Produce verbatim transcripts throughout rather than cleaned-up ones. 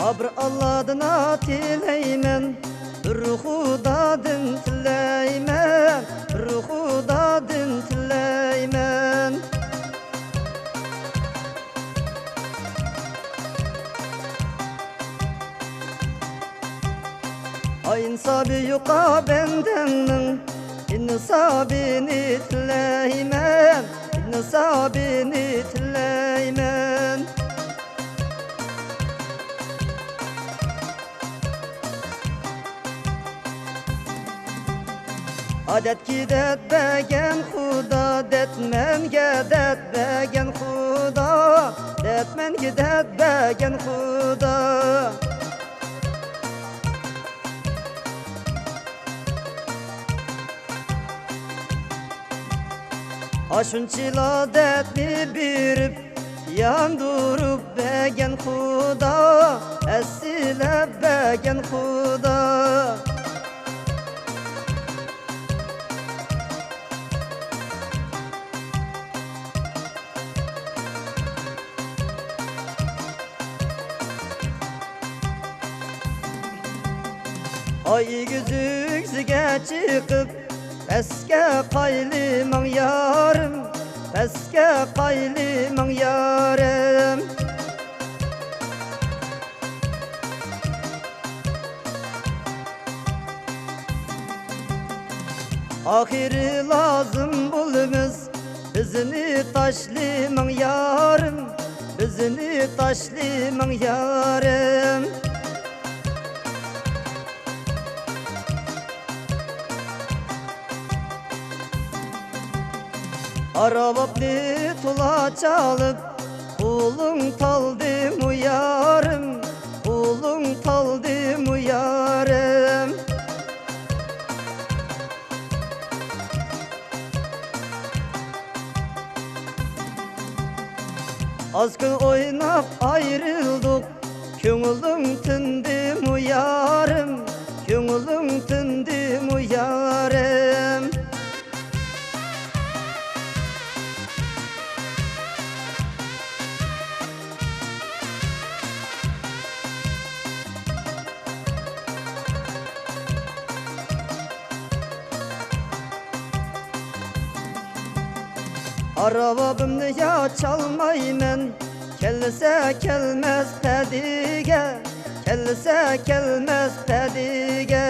بىر ئاللادىن تىلەيمەن، بىر خۇدادىن تىلەيمەن، بىر خۇدادىن تىلەيمەن. ئاي ئىنسابى يوق بەندەمنىڭ، ئىنسابىنى تىلەيمەن، ئىنسابىنى تىلەيمەن. ئادەتكە دەت بەرگەن خۇدا، دەتمەنگە دەت بەرگەن خۇدا، دەتمەنگە دەت بەرگەن خۇدا. ئاشۇنچىلا دەتنى بېرىپ، ياندۇرۇپ بەرگەن خۇدا، ئەسلەپ بەرگەن خۇدا. ئاي ئېگىز ئۆگزىگە چىقىپ، پەسكە قايلىماڭ يارىم، پەسكە قايلىماڭ يارىم. ئاخىرى لازىم بولىمىز، بىزنى تاشلىماڭ يارىم، بىزنى تاشلىماڭ يارىم. ئاربابنى تولا چالىپ، قولۇڭ تالدىمۇ يارىم، قولۇڭ تالدىمۇ يارىم. ئاز كۈن ئويناپ ئايرىلدۇق، كۆڭلۈڭ تىندىمۇ يارىم، كۆڭلۈڭ تىندىمۇ يارىم؟ ئاربابىمنى يا چالمايمەن، كەلسە كەلمەس پەدىگە، كەلسە كەلمەس پەدىگە.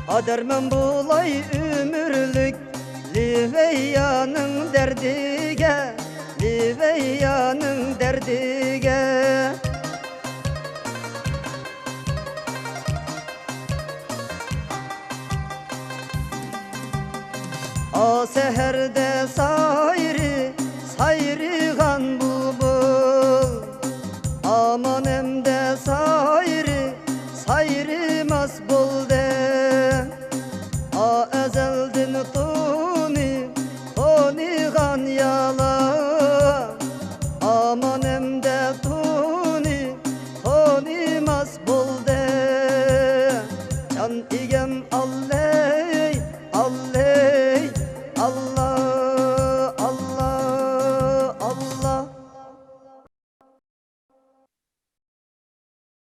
ئا دەرمان بولاي ئۆمۈرلۈك لىۋىيەنىڭ دەردىگە، لىۋىيەنىڭ دەردىگە. ئا سەھەردە سايرى، سايرى